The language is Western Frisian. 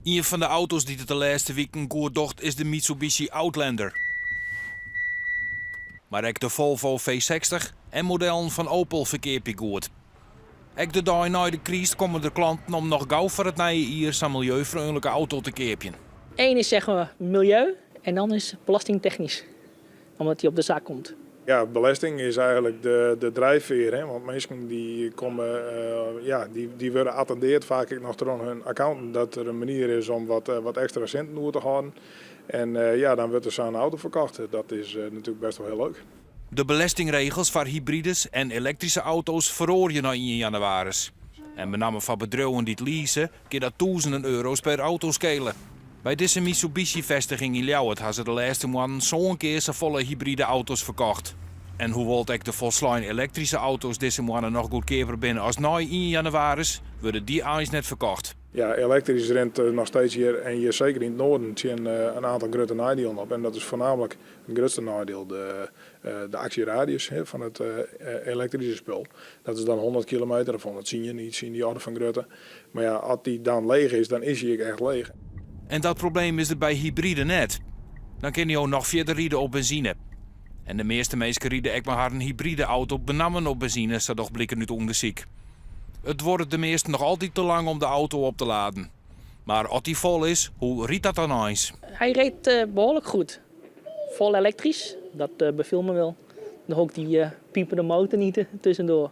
Ien fan de auto's dy't it de lêste wiken goed docht is de Mitsubishi Outlander. Mar ek de Volvo V60 en modellen fan Opel ferkeapje goed. Ek de dei nei de kryst komme der klanten om noch gau foar it nije jier sa'n miljeufreonlike auto te keapjen. Eén is zeg maar milieu en dan is belastingtechnisch, omdat die op de zak komt. Ja, belesting is eigenlijk de drijfveer. Hè? Want minsken die komme, ja, dy wurde attendeard faak ek noch troch hun accountant dat der in manier is om wat ekstra sinten oer te hâlden. En ja, dan wurdt der sa'n auto ferkocht. Dat is natuerlik best wol hiel leuk. De belestingregels foar hybrides en elektryske auto's feroarje nei ien jannewaris. En benammen foar bedriuwen dy't lease, kin dat tûzenen euro's per auto skele. By dizze Mitsubishi-festiging yn Ljouwert ha se de lêste moannen sân kear safolle hybride auto's ferkocht. En hoewol't ek de folslein elektryske auto's dizze moanne noch goedkeaper binne as nei ien jannewaris, wurde dy eins net ferkocht. Ja, elektrysk rint noch steeds hjir en hjir seker yn it noarden tsjin in aantal grutte neidielen op. En dat is foarnaamlik it grutste neidiel de aksjeradius fan it elektryske spul. Dat is dan 100 kilometer of 110, iets yn dy oarder fan grutte. Mar ja, as dy dan leech is, dan is hy ek echt leech. En dat probleem is der by hybride net. Dan kinne jo noch fierder ride op benzine. En de measte minsken ride ek mei harren hybride auto benammen op benzine, sa docht bliken út ûndersyk. It duorret de measten noch altyd te lang om de auto op te laden. Mar as dy fol is, hoe rydt dat dan eins? Hy rydt behoarlik goed. Fol elektrysk, dat befiel my wol. Dan hoech ik dy pipende motor net tuskentroch.